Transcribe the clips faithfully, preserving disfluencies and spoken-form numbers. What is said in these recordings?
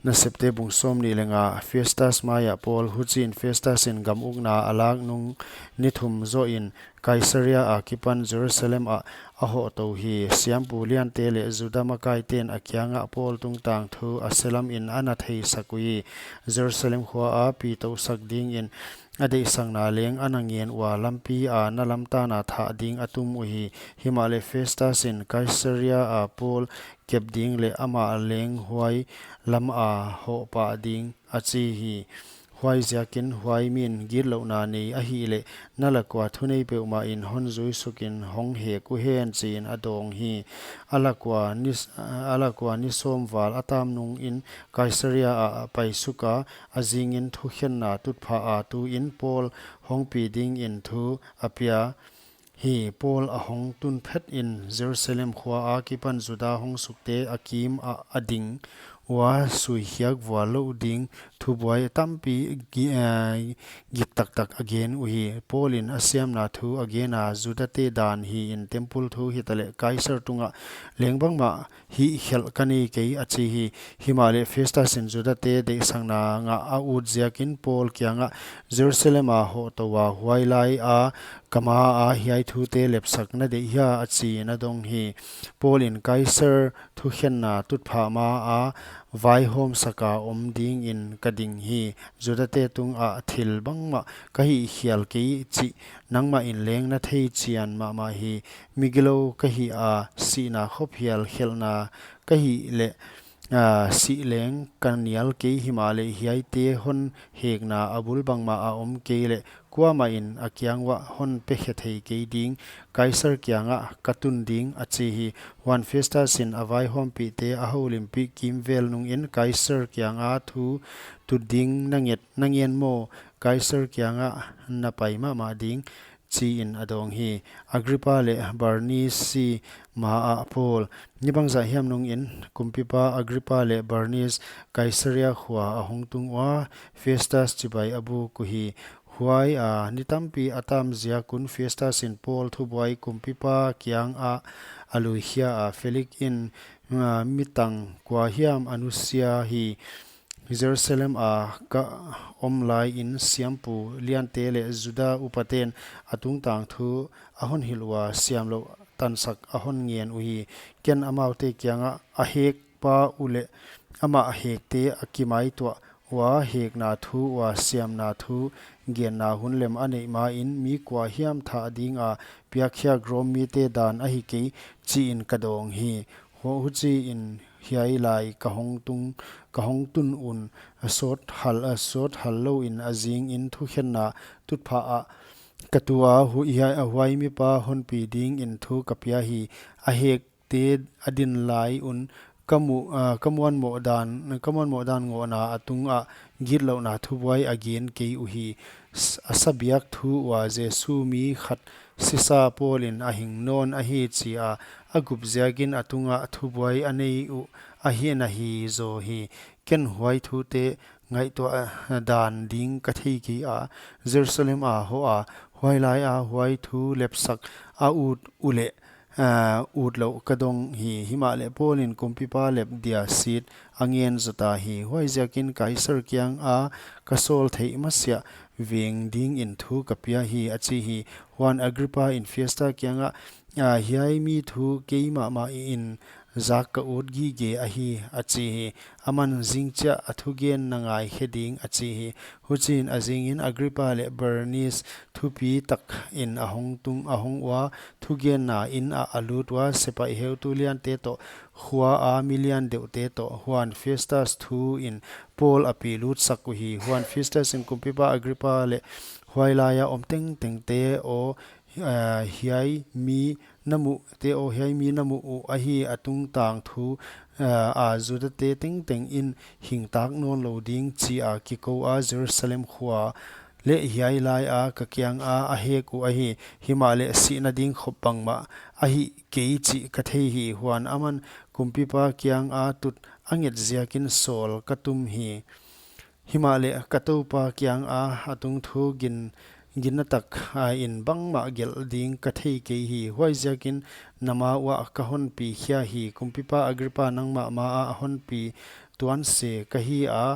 Nasepte bung sawmnih leh nga. Festus mai ah Paul. Huchiin Festus in gam ukna a lak nung ni thum zoh in Kaisaria akipan Jerusalem ah a hohtou hi. Siampu liante leh Juda makaite'n a kiangah Paul tungtang thu a selam in a na theisak uhi. Jerusalem khua a pi tousak dingin a deihsakna leng a na ngen ua, lampi a na lamtanna thah ding a tum uhi. Himahleh Festus in Kaisaria a Paul kep ding leh amah leng huai lam a hoh pah ding, a chi hi. Huaiziakin huai min gitlouhna nei ahihleh, na lak ua thunei peuhmah in hon zui suk in hong hek uhen, chiin a dawng hi. A lak ua ni, a lak ua ni sawm val a tam nungin Kaisaria ah a pai suk a, a zingin thukhenna tutphah a tuin Paul hong pi dingin thu a pia hi. Paul a hong tun phet in Jerusalem khua akipan Juda hong sukte a kim ah a ding ua, suikhiak vual louh ding thubuai tampi gi-, eh, gik taktak a gen uhi. Paul in a siamna thu a gen a, Judate dan hi'n temple thu hitaleh Kaisar tungah leng bangmah hihkhelh ka nei kei, a chi hi. Himahleh Festus in Judate deihsakna ngah a ut ziakin Paul kiangah Jerusalem a hohtou a, huailai a ka ma a hiai thute lepsak na deih hia, a chiin a dawng hi. Paul in Kaisar thukhenna tutphah ma a vaihawmsak a om dingin ka ding hi. Judate tungah thil bangmah ka hihkhial kei chih nangmah in leng na thei chian mahmah hi. Migilou ka hi a, sihna khop hial khelhna ka hih leh, ah, sih leng ka nial kei. Himahleh hiaite hon hekna a bul bangmah a om kei leh kuamah in a kiang uah hon pekhe thei kei ding. Kaisar kiangah ka tun ding, a chi hi. Huan Festus in a vaihawmpihte a houlimpih kimvel nungin Kaisar kianga thu tut ding na nget, na ngen maw? Kaisar kiangah na pai mahmah ding, chiin a dawng hi. Agrippa leh Bernisi ma ah Paul. Ni bangzah hiam nungin kumpipa Agrippa leh Bernis Kaisaria khua a hong tung ua, Festus chibai a buk uhi. Huai a ni tampi a tam ziak un Festus in Paul thubuai kumpipa kiangah a luikhia a, Felix in, ah, mi tang kua hiam a nusia hi. Jerusalem a ka om laiin siampu liante leh Juda upate'n a tungtang thu a hon hilh ua, siamlouh tansak a hon ngen uhi. Ken amaute kiangah a hekpa uleh amah a hekte a kimaituah ua, hekna thu ua siamna thu genna hun lem a neih main mi kua hiam thah dinga piakkhiak Rom mite dan ahi kei, chiin ka dawng hi. Hu-, huchiin hiai lai ka hong tung, ka hong tun un, a sawt hal, a sawt hal louin a zingin thukhenna tutphah ah ka tu a, hu-, hiai, a huai mipa hon pi dingin thu ka pia hi. A hekte a din lai un ka mu, ah, ka muanmoh dan, ka muanmoh dan ngohna a tungah gitlouhna thubuai a gen kei uhi. S-, a sa biak thu ua, Jesu mi khat sisa Paul in a hing nawn ahi chi a, a gup ziakin a tungah thubuai a nei uh ahi, na hi zaw hi. Ken huai thute ngaihtuah, ah, dan ding ka thei kei a, Jerusalem a hoh a, huailai a huai thu lepsak a ut uleh, ah, utlouh ka dawng hi. Himahleh Paul in kumpipa lep dia sit a ngen zota hi. Huaiziakin Kaisar kianga ka sawl theih masiah veng dingin thu ka pia hi, a chi hi. Huan Agrippa in Festa kiangah, ah, hiai mi thu keimahmah in zak ka ut gige ahi, a chi hi. Aman zingchiah a thugen na ngaikhe ding, a chi hi. Huchiin a zingin Agrippa leh Bernis thupi takin a hong tung, a hong ua, thugenna inn ah a lut ua, sepaih heutu liante toh, khua a mi lian deuhte toh. Huan Festus thu in Paul a pi lutsak uhi. Huan Festus in kumpipa Agrippa leh huailai a om tengtengte aw, ah, hiai mi na muh te aw, hiai mi na muh uh ahi a tungtang thu, ah, a Judate tengteng in hingtak nawnlou ding chi a kikou a, Jerusalem khua leh hiailai a ka kianga a hek uh ahi. Himahleh sihna ding khop bangmah a hih kei chih ka thei hi. Huan aman kumpipa kianga tut a nget ziakin sawl ka tum hi. Himahleh ka Toupa kianga a tung thu gin, ginna tak in bangmah gelh ding ka thei kei hi. Huaiziakin na ma uah ka honpi khia hi. Kumpipa Agrippa, nangmah ma ah a honpi tuan se ka hi a,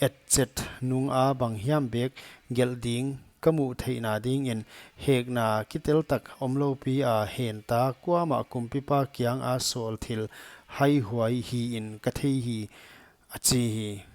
etchet nunga banghiam bek gelh ding ka muh theihna dingin hekna kitel tak omlou pi a, henta kuamah kumpipa kianga sawl thil haihuai hi'n ka thei hi, a chi hi.